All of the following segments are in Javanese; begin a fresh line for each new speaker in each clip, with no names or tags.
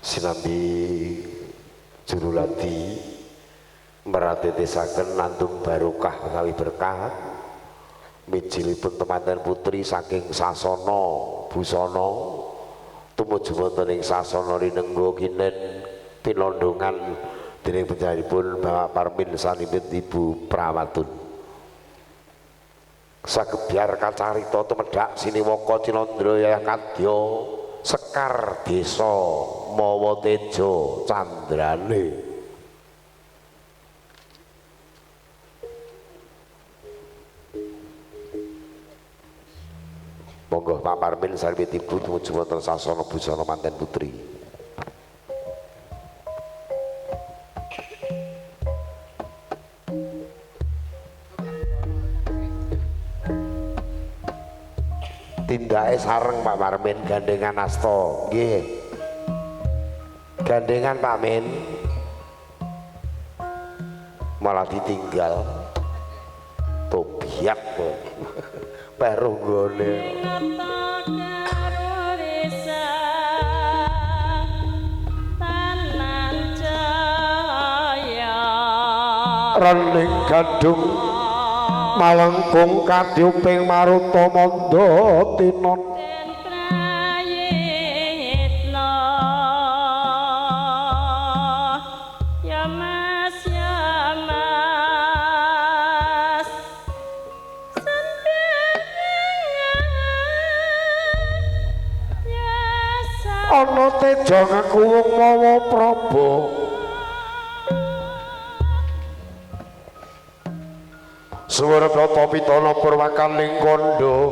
Sinambi juruladi meratitisaken nandung barokah utawi berkah mijilipun temanten putri saking sasana busana tumuju wonten ing sasana rinengga kinen pinondongan dening panjenenganipun Bapak Parmin sanipun Ibu Prawatun. Sagebyar kacarita tumedhak siniwaka Cinandra yayah kadya sekar desa mawa teja candrane. Monggo Pak Parmin sarwi Ibu tumuju wonten sasana busana manten putri. Tindake sareng Pak Parmin gandengan asta. Nggih. Gandengan Pak Min. Malah ditinggal. Tobiak kok. Peruh nggone. Rening gadung malengkung kadyuping maruta mandha tinon.
Ya Mas, ya Mas,
ana teja ngekuwung mawa praba. Suwara plata pitana purwakaning kandha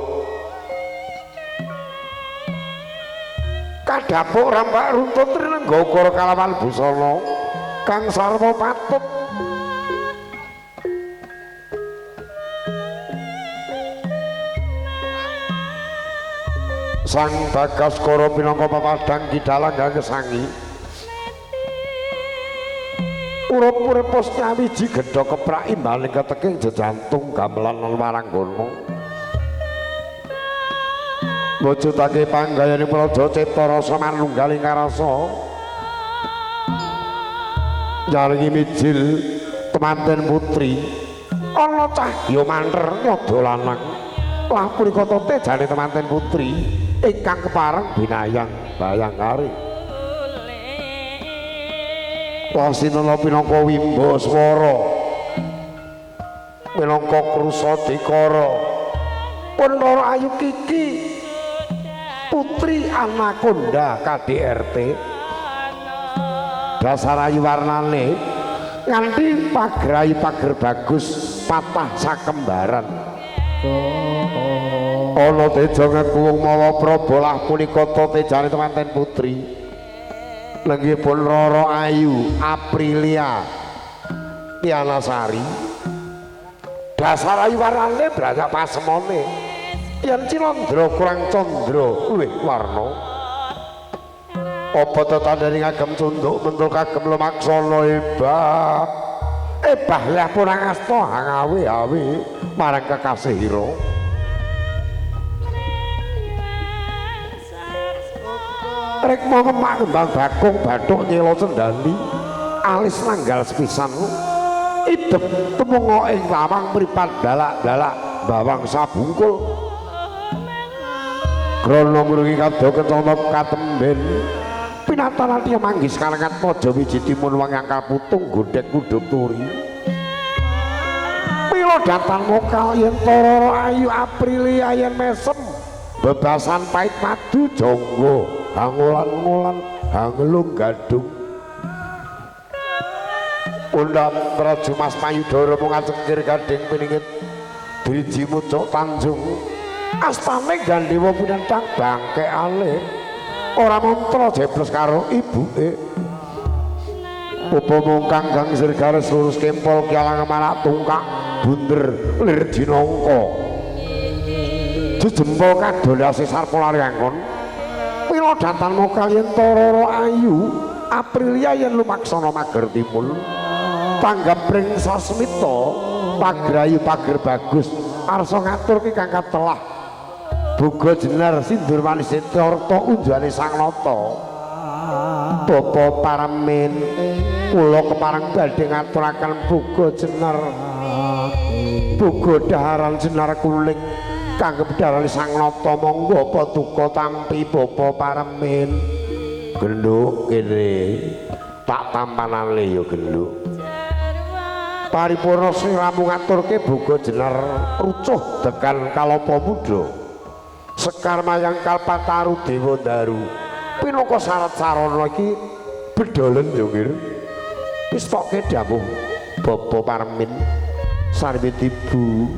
kadhapuk rampak runtut rinengga ukara kalawan busana kang sarwa patut. Sang Bagaskara pinangka papadhang kidalang kang kesangi urip-urip pos nyawiji gedha keprak imbaling keteking jejantung gamelan waranggana wujudake panggayane praja cipta rasa manunggaling karasa nyaringi mijil temanten putri ana cahya manter nyada lanang lah punika tejane temanten putri ingkang kepareng binayang bayangkari. Wasinana pinangka wimba swara minangka krusa dikara Pentara Ayu Kiki putri Anaconda KDRT dasar ayu warnane nganti pager ayu pager bagus patah sakembaran. Ana teja ngekuwung mawa praba lah punika tejane temanten putri lenggihipun Roro Ayu Aprilia Tianasari dasar ayu warnane branyak pasemone yen Cinandra kurang candra luwih warna apa tetandhane ngagem cunduk mentul kagem lumaksana ebah ebah leh purang asta hangawe awe marang kekasih ira. Rikma kemak kembang bakung bathuk nyela cendhani alis nanggal sepisan idep tumunga ing lawang mripat dalak-dalak bawang sabungkul krana ngrungi kadha kencana katemben pinatalan manggis kalengat praja wiji timun wangyang kaputung godhek kudhup turi mila datan mokal yen Roro Ayu Aprilia yen mesem bebasan pait madu jonggo hangulan-ngulan hangelung gadung undang Praju Mas Mayudara mung ngacengkir gading piningit driji mucuk tanjung astane Gandewa pinentang bangke ale ora mantra jeblos karo ibuke upama kang gangsir garis lurus kempol kialang marak tungkak bunder lir jinangka jejempol kadolase sarpa laryangkon mila datan mokal yen Roro Ayu Aprilia yen lumaksana mager timun tanggap pring sasmita pagrayu pager bagus arsa ngatur ki kang katelah boga jenar sindur manis tirta unjuane sang nata. Bapak Parmin kula kepareng badhe ngaturaken buga jenar buga daharan jenar kuning kangge bedharan Sang Nata. Monggo paduka tampi Bapak Parmin. Genduk kene tak tampanane ya genduk. Paripurna sliramu ngaturke buga jenar rucuh dekan kalapa muda sekar mayang kalpataru dewa daru pinaka syarat sarana iki bedolen ya nggih. Wis tokke dawuh Bapak Parmin sarwit ibu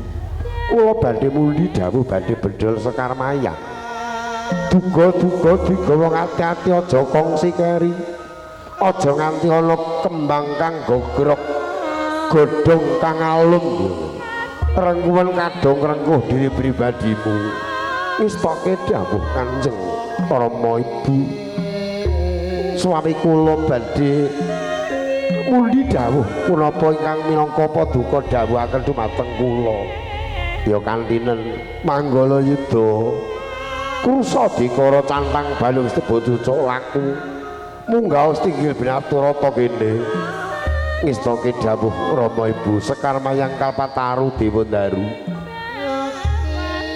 kula badhe mundi dawuh badhe bedol sekar mayang. Duga-duga digawa ati-ati aja kongsi keri, aja nganti ana kembang kang gogrok godhong kang alum rengkuhan kadung rengkuh diri pribadimu. Wis tokke dawuh Kanjeng Rama ibu suami kula badhe mundi dawuh punapa ingkang minangka paduka dawuhaken dumateng kula ya kantinen manggala yuda krusa dikara cantang balung sebo cucuk laku munggah tinggil binaturata kene. Ngestake dawuh Rama ibu sekar mayang kalpataru dewa daru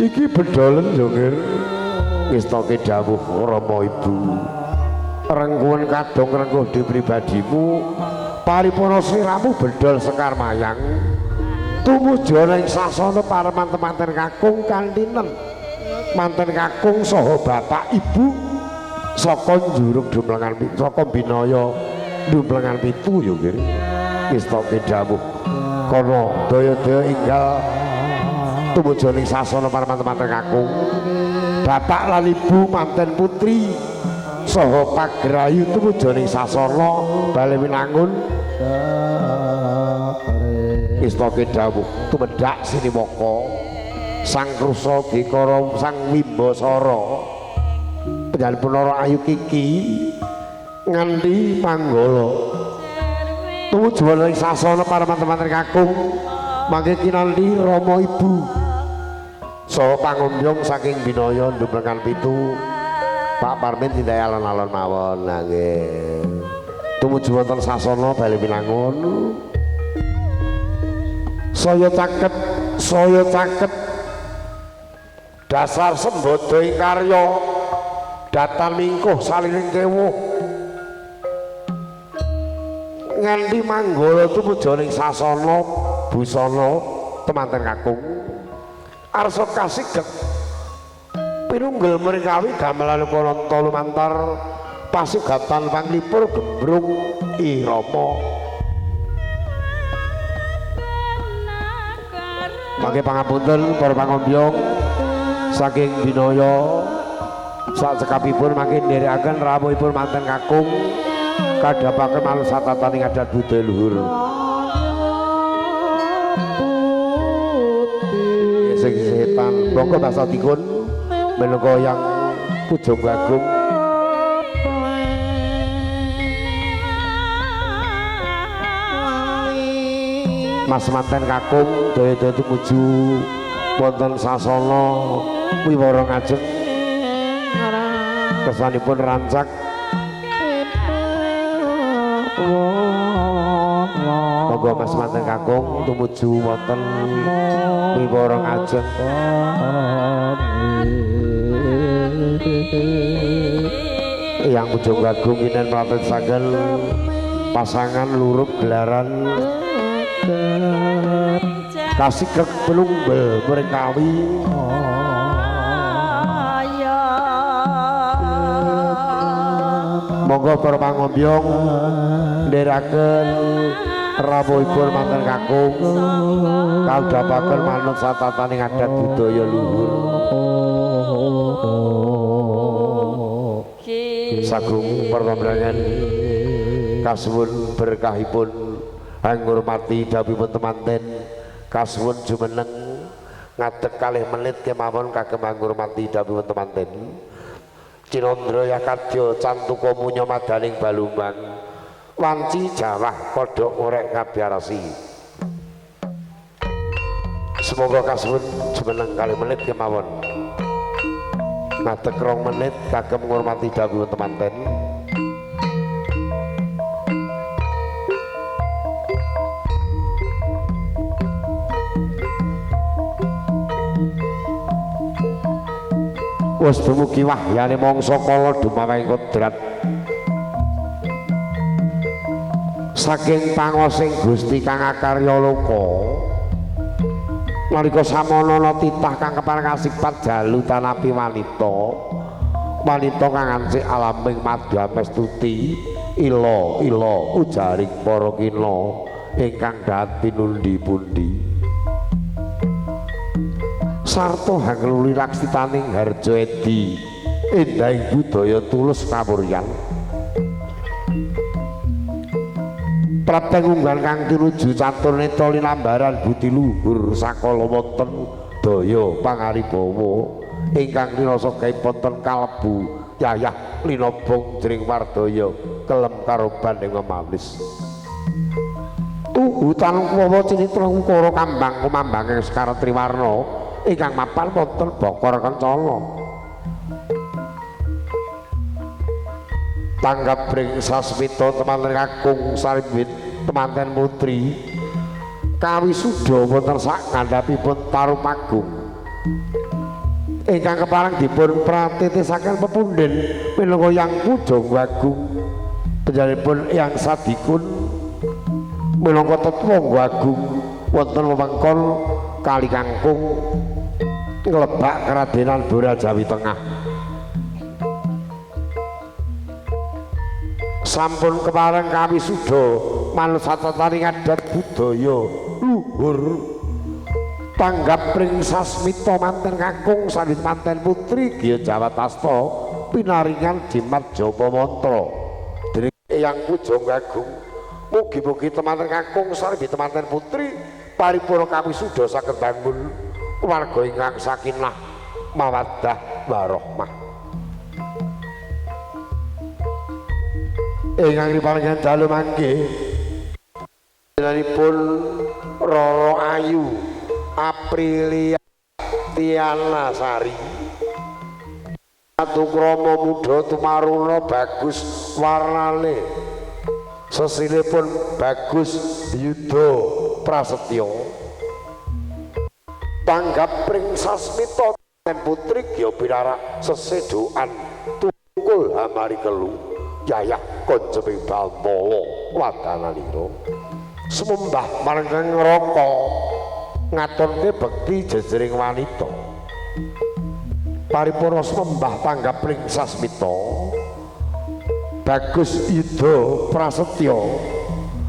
iki bedolen yo nggih. Ngestake dawuh Rama ibu rengkuhan kadung rengkuh di pribadimu paripurna sliramu bedol sekar mayang tumuju ing sasana pareman temanten kakung kantinen manten kakung saha bapak ibu saka njurug dumlengan saka binaya dumplengan pitu ya nggih. Ngestake dawuh kono daya-daya inggal tumuju ing sasana pareman temanten kakung bapak lan ibu manten putri saha pagrayu tumuju ing sasana bale winangun. Ngestake dawuh tumedhak siniwaka Sang Krusa Dikara Sang Wimbasara panjenengan Punara Ayu Kiki nganti manggala tumuju ing sasana pareman-temanten kakung mangke kinanti Rama ibu saha pangombyong saking Binaya Dumplengan pitu. Pak Parmin tindake alon-alon mawon. Nggih tumuju wonten sasana bali winangun saya caket saya caket dasar sembodo ing karya datan mingkuh saliring kewuh nganti manggala tumuju ing sasana busana temanten kakung arsa kasigek pinunggel mringkawi gamelan kananta lumantar pasugatan panglipur gembrung irama. Mangke pangapunten para pangombyong saking Binaya sak cekapipun mangke nderekaken rawuhipun manten kakung kadhapaken manut satataning adat budaya luhur. Sing setan monggo basadikun minangka yang Pujung Agung. Mas manten kakung daya-daya tumuju wonten sasana wiwara ngajeng kesanipun rancak. Monggo Mas manten kakung tumuju wonten wiwara ngajeng. Eyang Pujung Agung inen mlatesaken pasangan lurup gelaran kasigek pelumbel merekawi. Monggo para pangombyong ndherekaken rawuhipun manten kakung kaudhapaken manut satataning adat budaya luhur. Sagung pertembrangan kasuwun berkahipun angurmati dawuhipun temanten kasuwun jumeneng ngadeg kalih menit kemawon kagem angurmati dawuhipun temanten. Cinandra yakadya cantuka munya madaning balumbang wanci jawah kodhok ngorek kabyarasi. Semoga kasuwun jumeneng kalih menit kemawon ngadeg 2 menit kagem ngurmati dawuhipun temanten. Wis dumugi wahyane mangsa kala dumaweng kodrat saking pangosing Gusti kang akarya loka nalika samana ana titah kang kepareng kasipat jalu tanapi wanita wanita kang ancik alaming madyamestuti ila ila ujaring para kina ingkang dahat pinundi-pundi sarta hangluli laksitaning harja edi endahing budaya tulus kawuryan prapteng unggal kang tinuju catur neta linambaran budi luhur sakala wonten daya pangaribawa ingkang rinasa wonten kalebu yayah linobong jring wardaya kelem karoban ing memanis tuhu tanung cinitra ukara kambang kumambanging sekar triwarna ingkang mapan wonten Bokor Kencana tanggap ring sasmita temanten kakung sarimbit temanten putri kawisuda wonten sak ngandhapipun Tarumagung ingkang kepareng dipun pratitisaken pepundhen minangka Yang Pujangga Agung panjenenganipun Yang Sadikun minangka Tetwangga Agung wonten wewengkon Kali Kangkung nglebak Keradenan Bora Jawi Tengah. Sampun kepareng kawisuda manut satataning adat budaya luhur tanggap ring sasmita manten kakung sawit manten putri Gya Jawatasta pinaringan jimat japa mantra dening Eyang Pujangga Agung. Mugi-mugi temanten kakung sawit manten putri paripurna kawisuda saged bangun keluarga ingkang sakinah mawaddah warahmah. Ingkang diparingan dalu mangke panjenenganipun Roro Ayu Aprilia Tiana Sari Atukrama muda tumaruna bagus warnane sesilipun bagus Yuda Prasetyo tanggap pring sasmita ten putri Gya pinarak sesedoan tungkul hamari kelu yayah konjeping bantala wadanalira sumembah marang kang ngraka ngaturke bekti jejering wanita paripurna sumembah tanggap pring sasmita bagus Yuda Prasetyo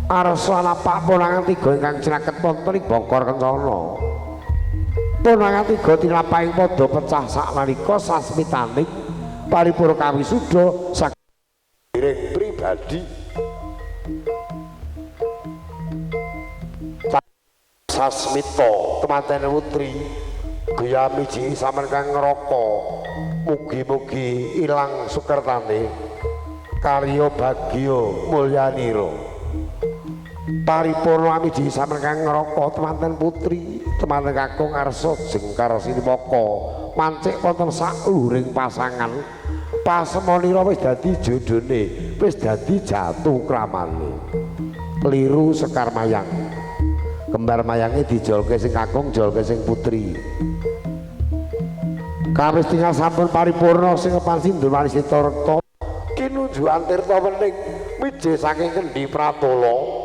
arsa lapak ponangan tiga ingkang cinaket wonten ing Bokor Kencana. Ponangan tiga tinapahing padha pecah saknalika sasmitaning paripurna kawisuda saking pribadi sasmita temanten putri Gya miji sampeyan kang ngraka mugi-mugi ilang sukertane karya bagya mulyanira paripurna amiji sampeyan kang ngraka temanten putri temanten kakung arsa jengkar sinimaka mancik wonten sakluhuring pasangan pasemonira wis dadi jodhone wis dadi jatuh kramane liru sekar mayang kembar mayange dijolke sing kakung jolke sing putri kawis tinggal sampun paripurna sing kepan sindur manis rekta kinujuan tirta wening mije saking Kendhi Pratala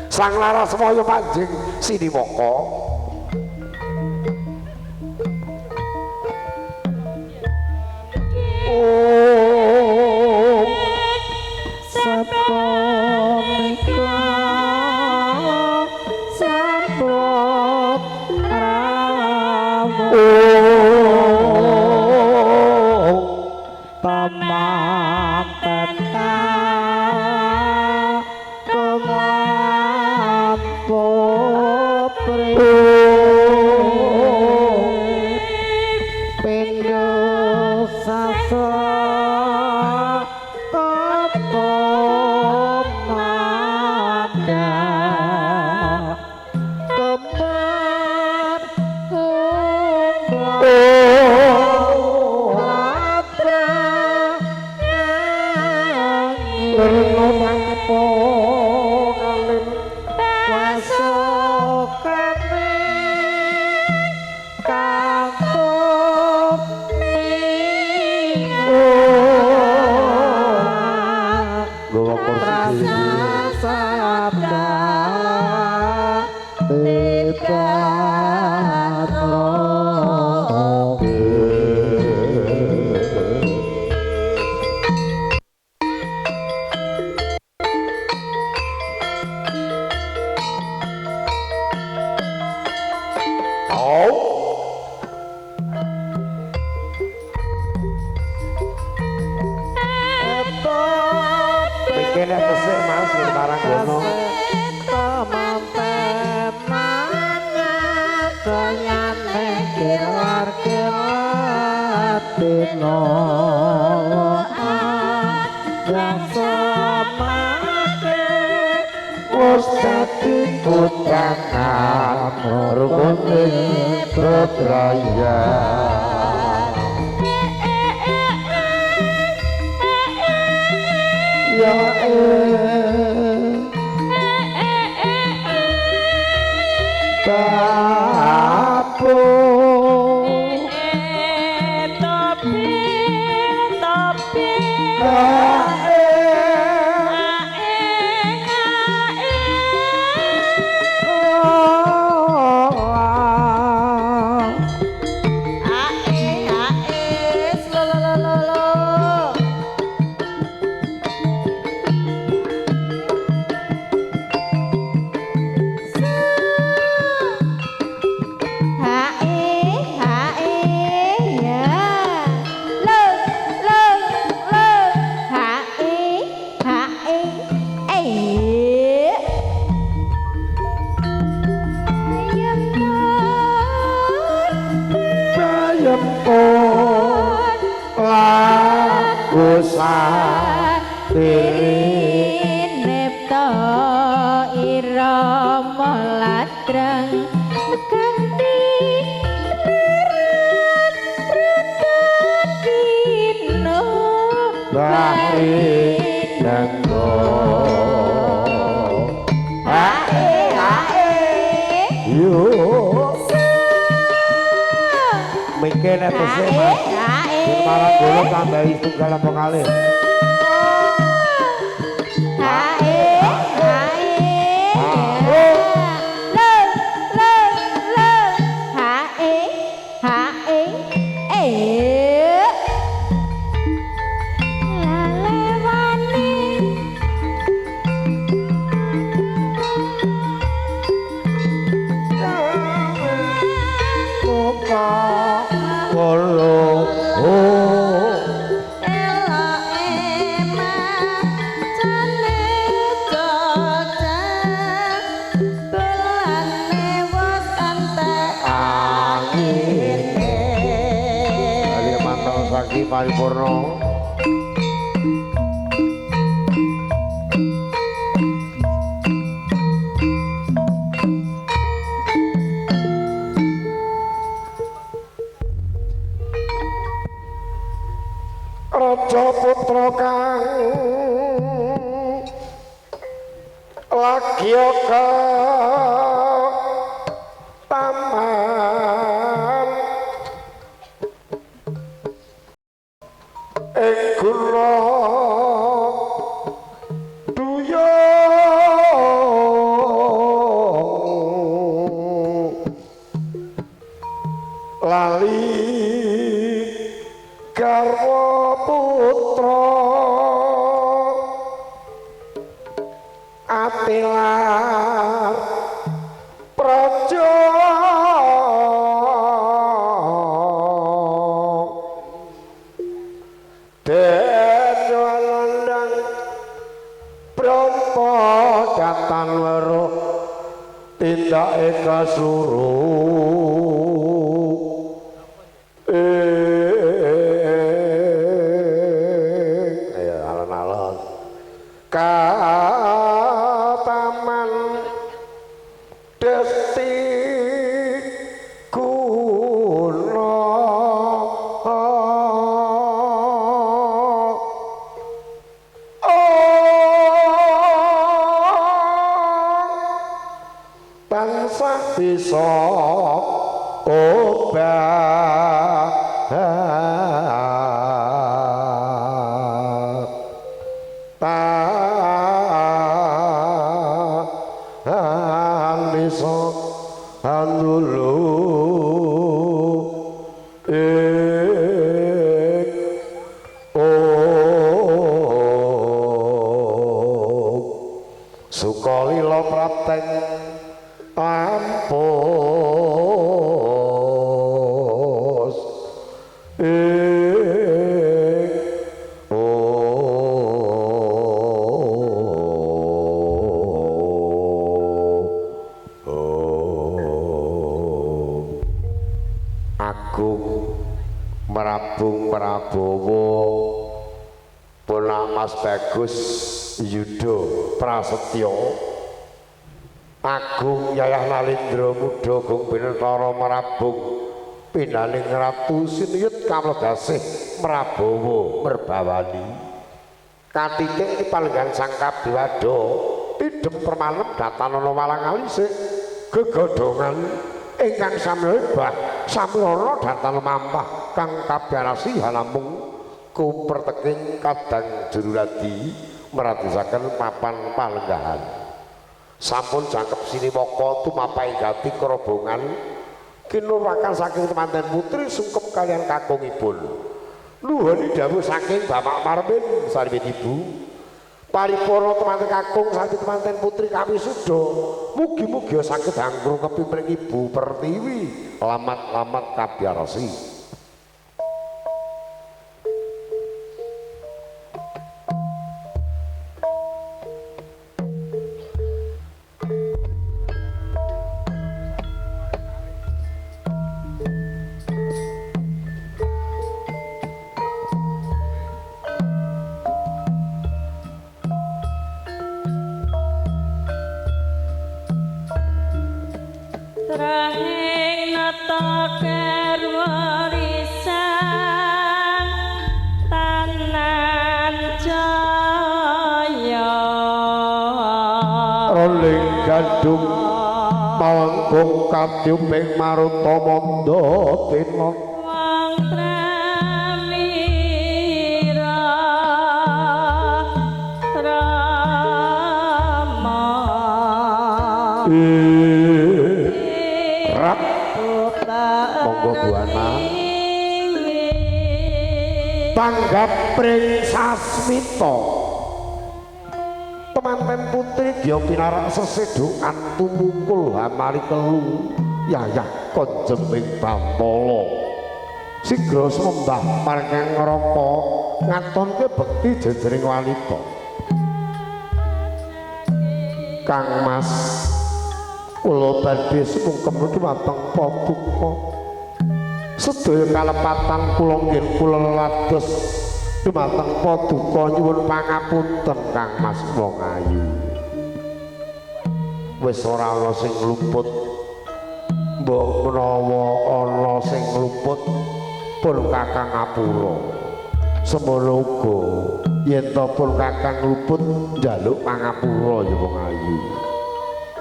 Sang Larasmaya manjing Sinimaka
Om Sapunika sampun rawuh pamanten kakung putri pindho sasa kembar kumba.
Mungkin nek tesih Mas Maranggono. Kutangan rukune bebraya ya bapu
topi topi
Paripurna Raja putra kang lagi taman ing gunung duyung lali garwa putra atilar praja datan weruh tindake kasluruh ayo alon-alon kataman desti guna tansah bisa obah tahan bisa andulu sukalila prapten ampus ing Prabowo Puna Mas Bagus Yudo Prasetyo Agung Yayah Nalindra Muda Gung Binetara Merabung Pinaling Ratu Sinuyut Kamledasih Prabowo Merbawani katitik palenggan Sang Kabiwada tidhem permalem datanana walang alisik gegodhongan ingkang sami ebah samirana datan mampah kang kabiarasi hanamung kumperteking kadang juruladi meratisaken papan palenggahan sampun jangkep siniwaka tumapaing gati kerobongan kinurwakan saking temanten putri sungkem kalian kakungipun nuhun dawuh saking Bapak Marmin sarwit Ibu paripurna temanten kakung sarwi temanten putri kami suda mugi-mugi saged anggrung kepimring Ibu Pertiwi lamat-lamat kabiarasi.
Trahing nata kerwarisan tanan jaya
roling gandum malengkung katyuping maruta mandha tinon
wong tramira rama
Rak monggo buana tanggap pring sasmita temanten putri gya pinarak sesedukan tumungkul hamari kelu yayah konjeming bantala sigra sembah marang neraka ngatonke bekti jejering wanita. Kang Mas kula badhe sungkem dumateng paduka sedaya kalepatan kula nggih kula lados dumateng paduka nyuwun pangapunten Kang Mas wong ayu. Wis ora ana sing luput, mbok menawa ana sing luput pun Kakang ngapura. Semono uga yen to pun Kakang luput njaluk pangapura ya wong ayu.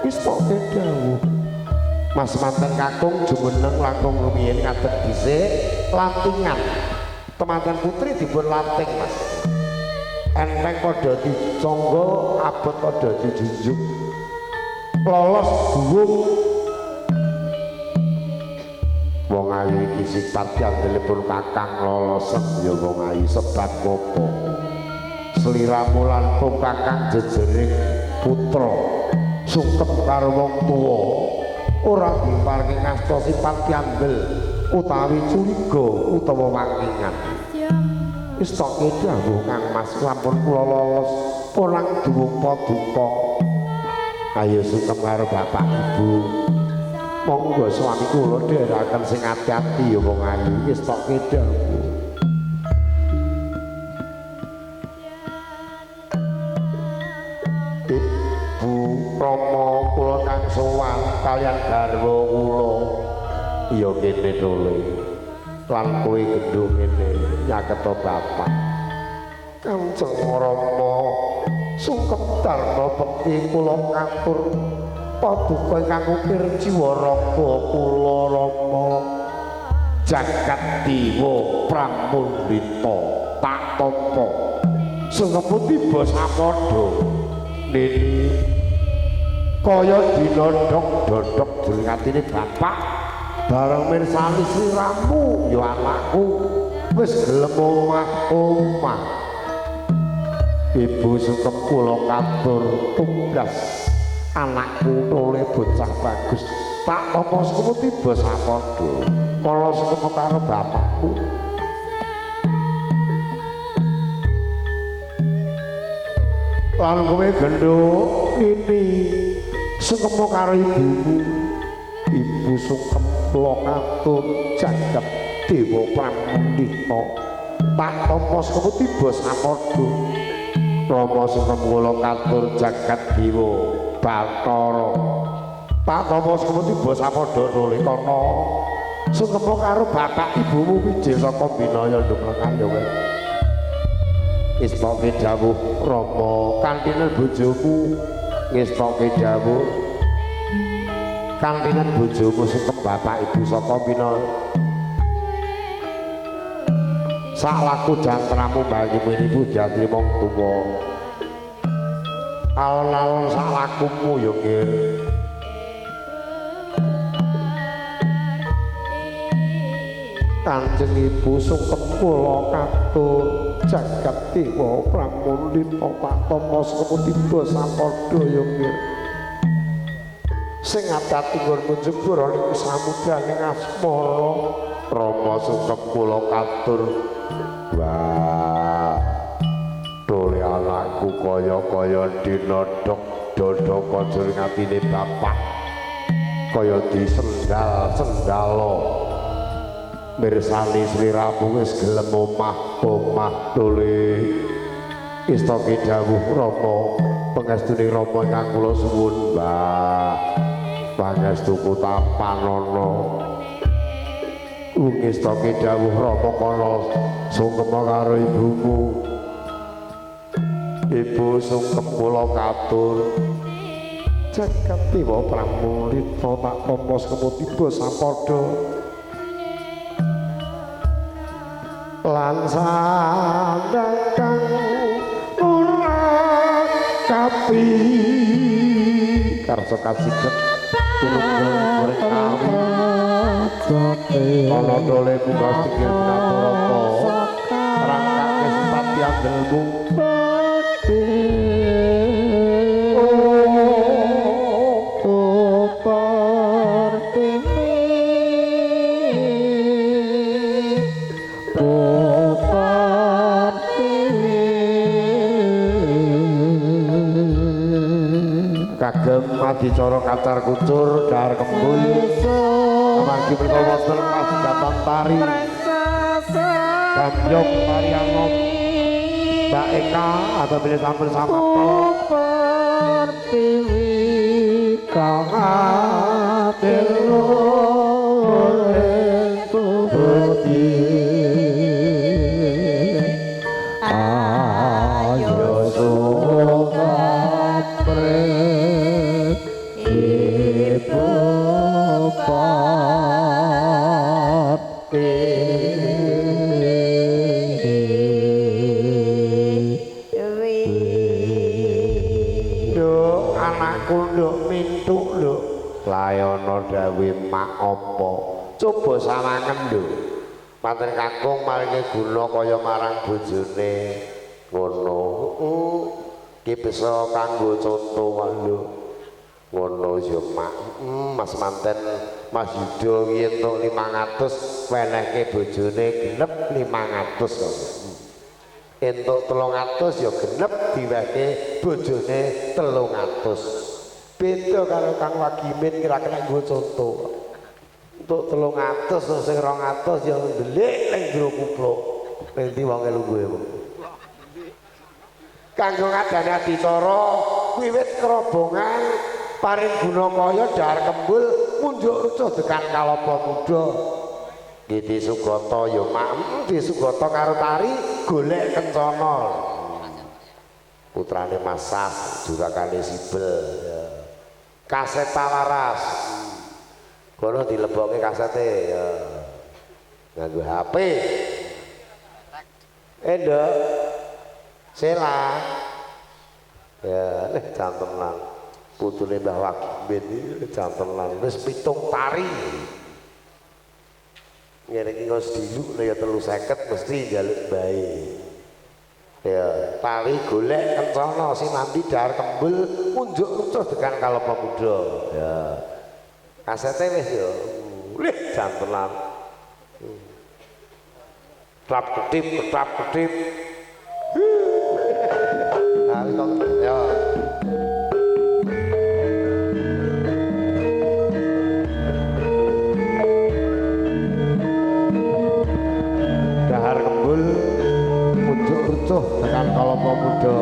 Wis pokoke dawuh Mas manten kakung jumeneng langkung rumiyin ngadeg dhisik lantingan temanten putri dipun lanting Mas enteng padha dicangga abot padha dijunjung lolos buwung wong ayu iki sipat andelipun kakang lolosen ya wong ayu sebab apa sliramu lan kakang jejering putra sungkem karo wong tuwa ora diparingi ngasta sipat piambel utawi curiga utawa wangkingan. Wis tok dawuh Kang Mas sampun kula lolos pulang duwung paduka. Ayo sungkem karo bapak ibu. Monggo suami kula dherekaken sing ati-ati ya wong ayu. Wis tok dawuh. Ibu Rama kula kang sowan kalian garwa kula iya kene tole lan kowe gendhung ngene nyaketa bapak Kanjeng Rama sungkem darma bekti kula katur paduka ingkang ukir jiwa raga kula Rama jagat dewa pramundita tak tampa sungkem tiba sapadha nini kaya dinodhok dodhok jroning atine bapak bareng mirsani sliramu ya anakku wis gelem omah-omah. Ibu sungkem kula katur tugas anakku tole bocah bagus tak tampa sungkem tiba sapadha kala sungkem karo bapakku. Lan kowe gendhuk nini sungkem karo ibumu. Ibu sungkem kula katur jagat dewa pramundita Tak tampa saka tiba sapadha. Rama sungkem kula katur jagat dewa Bathara. Tak tampa saka tiba sapadha nuli kana. Sungkem karo bapak ibumu wiji saka binaya ndumlengan ya kowe. Ngestoke dawuh Rama kantinen bojomu, ngestoke dawuh kantinen bojomu sungkem bapak ibu saka binaya. Saklaku jantramu bagimu ini pujatri wong tuwa. Alon-alon saklakumu ya nggih. Kanjeng Ibu sungkem kula katur jagat dewa pramulita patama saka tiba sapadha ya nggih. Sing adati nggonmu jebur ing samudraning asmara. Rama sungkem kula katur. Wah, dole anakku kaya-kaya dinodok dada kajur ngatine bapak kaya disendal-sendalo. Mirsani sliramu wis gelem omah-omah dole. Istoke dawuh Rama pangestune Rama ingkang kula suwun. Mbah, pangestuku tampanana. Ngestoke dawuh Rama kana sungkem karo ibumu. Ibu sungkem kula katur jagat dewa pramulita tak tampa saka tiba sapadha. Lan sandang ora kapi karsa kasiget tulung goreng kawi ana dole munggah sikil pinaturata rangkake sepati andelmu. Kagem adicara kacar kucur dahar kembul amargi menika wonten pasegatan tari Gambyong tari angop Mbak Eka atau bilih sampun samapta
Pertiwi kang adil budi ayo surat ibu
Nduk anakku nduk mintuk nduk layono dawe mak apa coba sawangen nduk pancen kakung maringe guna kaya marang bojone ngono iki bisa kanggo conto kok nduk ngono ya mak. Mas manten Mas Yudo ki entuk 500 wenehke bojone genep 500 kok. Entuk 300 ya genep diwehke bojone 300. Beda karo Kang Wagimin kira kena nggo conto. Entuk 300 sing 200 ya ndelik ning jero kupluk. Ning ndi wonge lungguhe kok. Kanggo ngadani adicara wiwit kerobongan paring guna kaya dahar kembul munjuk rucuh dekan kalapa muda. Nggih disugata ya mak, disugata karo tari golek kencana. Putrane Mas Sas jurakane Sibel ya. Kaset Laras. Kono dilebokke kasete ya. Nganggo HP. Nduk. Sela. Ya, leh jantenan. Putune Mbah Wagimin iki jantenan wis pitung tari. Ngene iki wis diluk ya 350 mesti njaluk bae. Ya, tari golek kencana sinambi dahar kembul munjuk rucuh dekan kalapa muda. Ya. Kasete wis ya. Lih jantenan. Klap kedip, klap kedip. Nah, kok ya. Dahar kembul
Kalapa Muda.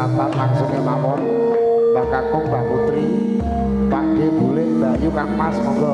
Seratan langsung kemawon. Mbah Kakung, Mbah Putri, Pak D, Bule, Mbak Yu, Kang Mas, monggo.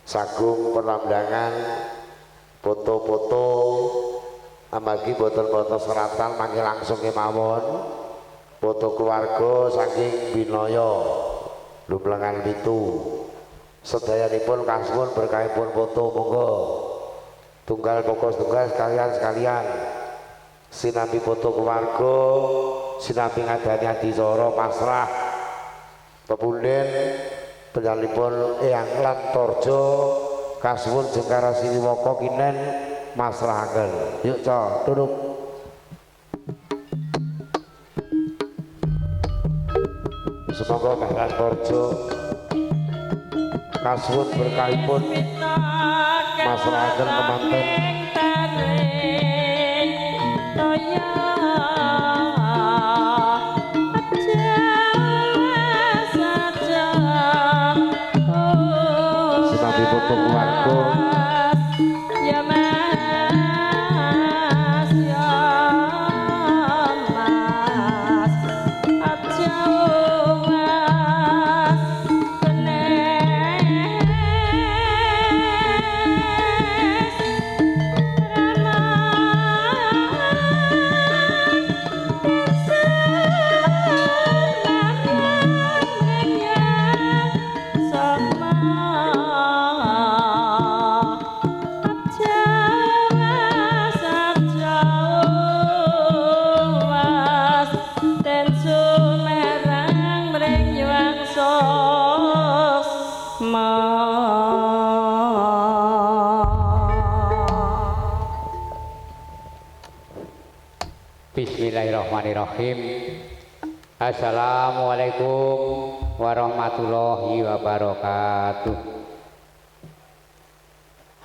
Sagung penamdangan foto-foto amargi boten-boten seratan mangke langsung kemawon foto keluarga saking Binaya Lumblengan 7 sedayanipun kasuwun berkahipun foto monggo tunggal pokok tunggal sekalian-sekalian sinambi foto keluarga sinambi ngadani adicara pasrah pepunden penjalipun Eyang Lantorjo kasuwun Jengkara Siliwaka kinen masrahaken. Yuk co, duduk. Semoga Mbah Lantorjo kasuwun berkahipun masrahaken kemanten. Foto keluarga
ya Mas, ya Mas, aja Mas kenes
Bismillahirrahmanirrahim. Assalamualaikum warahmatullahi wabarakatuh.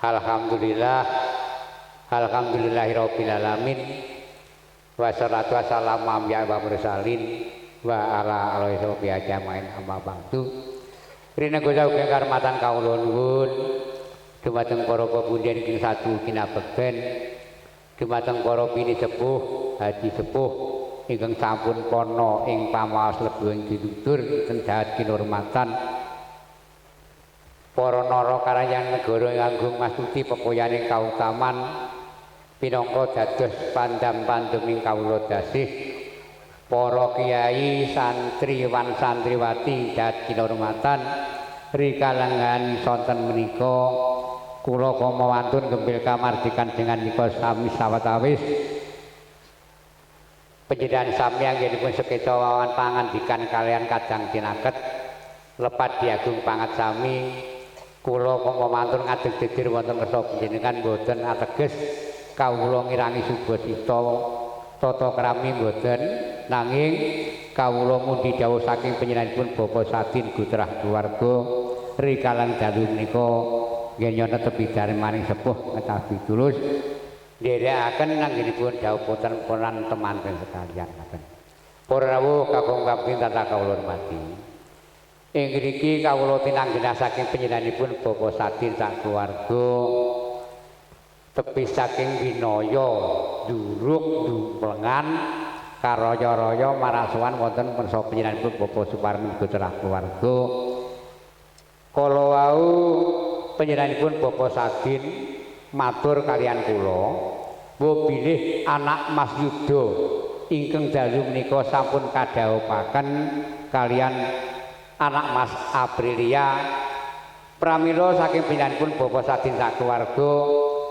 Alhamdulillah, alhamdulillahirabbil alamin. Wassalatu wassalamu ala mursalin wa ala alihi washabihi ajmain, amma ba'du. Rinenggo ugi karmatan kawula nuwun dumateng para pepunden ing satu kinabekten, dumateng para pinisepuh, haji sepuh ingkang sampun pana ing pamaos lebu ing ditutur ingkang jahat kinurmatan, para nara karayan negara ing agung mastuti pepoyaning kautaman pinangka dados pandam-panduming kawula dasih, para kiai, santri wan santriwati jahat kinurmatan rikalengan sonten menika kula kama wantun gembil kamardikan dengan nika sami sawetawis panjenengan sami anggenipun sekeca wawan pangandikan kalian kadang tinaket lepat diagung pangat sami kula kama wantun ngadeg dedir wonten ngersa panjenengan boten ateges kawula ngirangi subasita tata krami boten, nanging kawula mundi dawuh saking panjenenganipun Bapak Sadin Gutrah keluarga rikalang dalu menika Nggih nyona tepi maring sepuh ngetapi tulus nderekaken anggenipun dhawuh boten ponan temanten sekalian ngaten. Para rawuh kakung kaping tata kawula hormati. Ing ngriki kawula tinanggenah saking panjenenganipun Bapak Sadin sak keluarga tepi saking Winaya Duruk Dumplengan karaya-raya marasuwan wonten mersa panjenenganipun Bapak Suparmin putra keluarga. Kala wau panjenenganipun Bapak Sadin matur kalian kula mbok bilih anak Mas Yuda ingkang dalu menika sampun kadhawuhaken kalian anak Mas Aprilia. Pramila saking panjenenganipun Bapak Sadin sak keluarga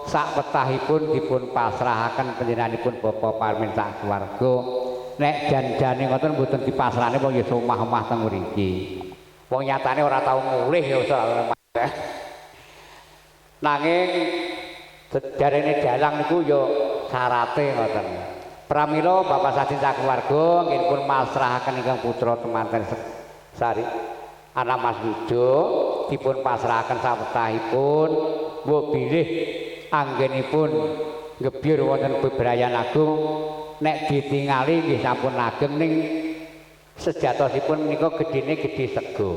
sak wetahipun dipun pasrahaken panjenenganipun Bapak Parmin sak keluarga. Nek jan-jane ngoten mboten dipasrahne wong ya omah-omah teng mriki. Wong nyatane ora tau mulih ya ora. Nanging jarene dalang niku ya syarate ngoten. Pramila Bapak Sadin sak keluarga nggih pun masrahaken ingkang putra temanten sari anak Mas Yuda dipun pasrahaken sawetahipun mbok bilih anggenipun ngebyur wonten bebrayan agung. Nek ditingali nggih sampun ageng ning sejatosipun menika gedhene gedhe sego.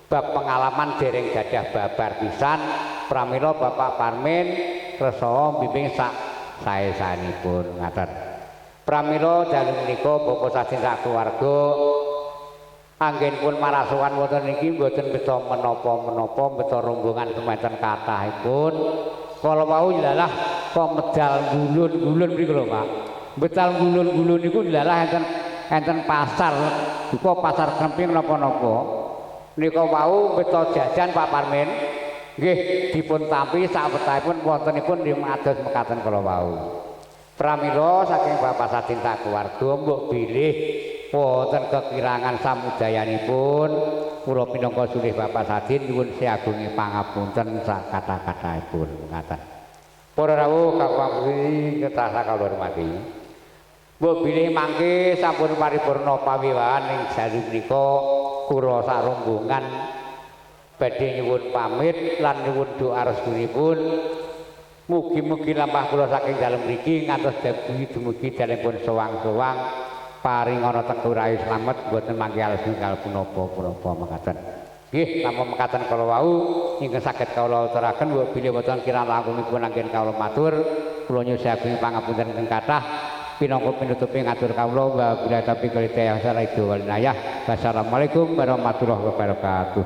Bab pengalaman dereng gadah babar pisan. Pramila Bapak Parmin kersa bimbing sak sae-saenipun ngaten. Pramila dalu menika Bapak Sadin sak keluarga anggenipun marasuwan wonten niki mboten beto menapa-menapa beto rombongan semanten kathahipun. Kala wau ilalah kok medal gulun-gulun mriku lho Pak. Medal gulun-gulun niku ilalah enten pasar, duka pasar Kremping napa-napa. Nika wau beto jajan Pak Parmin. Nggih dipun tampi sawetahipun wontenipun limados mekaten kala wau. Pramila saking Bapak Sadin sak keluarga mbok bilih wonten kekirangan samudayanipun kula pinangka sulih Bapak Sadin nyuwun siagunge pangapunten sak kathah-kathahipun ngaten. Para rawuh kakung ketasa kawula hormati. Mbok bilih mangke sampun paripurna pawiwahan ing dalu menika kula sak rombongan badhe nyuwun pamit lan nyuwun doa restunipun. Mugi-mugi lampah kula saking dalem mriki ngantos dumugi dalemipun sowang-sowang paringana teguh rahayu slamet mboten mangke alsungkal punapa-punapa mekaten. Nggih namung mekaten kala wau ingkang saged kawula aturaken mbok bilih wonten kirang langkungipun anggen kawula matur. Kula nyuwun sagung pangapunten ingkang kathah pinangka pinutupi ngatur kawula wa billahi taufiq wal hidayah. Wassalamualaikum warahmatullahi wabarakatuh.